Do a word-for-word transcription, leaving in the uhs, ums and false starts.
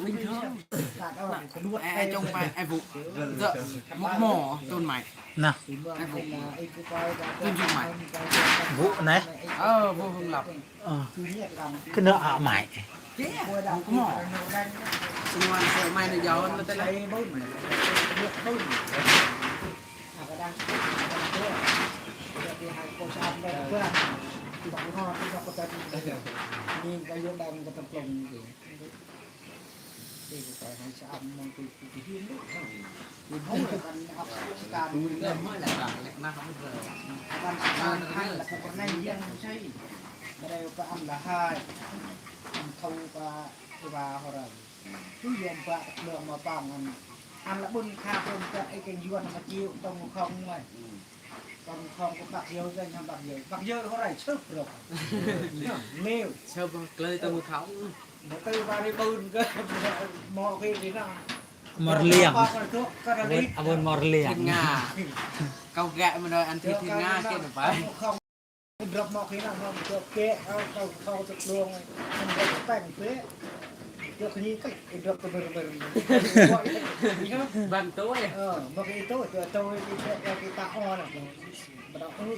Bình thường. Ê, trông mày, ê, vụ. Giờ, một mỏ, trông mày. Nè. Ê, vụ. Trông mày. Vụ này. Ờ, vụ Hưng Lộc. Ờ. Cái nợ ảo mày. Kia, một mỏ. Xung quanh xe mày nó giàu hơn, nó tên là Ư, yom bă lơ ma păng ăn. Ăn lă bun kha pun pă ê kêng yuan ma chiu tông khong ngoai. Tông khong kơ bác Yơ kêng hăm bác Yơ. Bác Yơ hơ rai sơp rơp. Nêu. Sơp klơi tông khong. Mă tơ ba ri bun kơ mă kê kê na. Mor liang. Abon, abon mor liang. Thiên Nga. Kau gak mă đơi ăn thi Thiên Nga kê nă pa. Drop mă khi nă mă drop kê, kau, kau, kau tơ luông, ăn drop păng kê. Drop khi kê, drop tơ ber ber. Ban tơ ê. Ơ, mă khi tơ, tơ, tơ, kê, kê, kê ta on nă. Mă đă, ơ,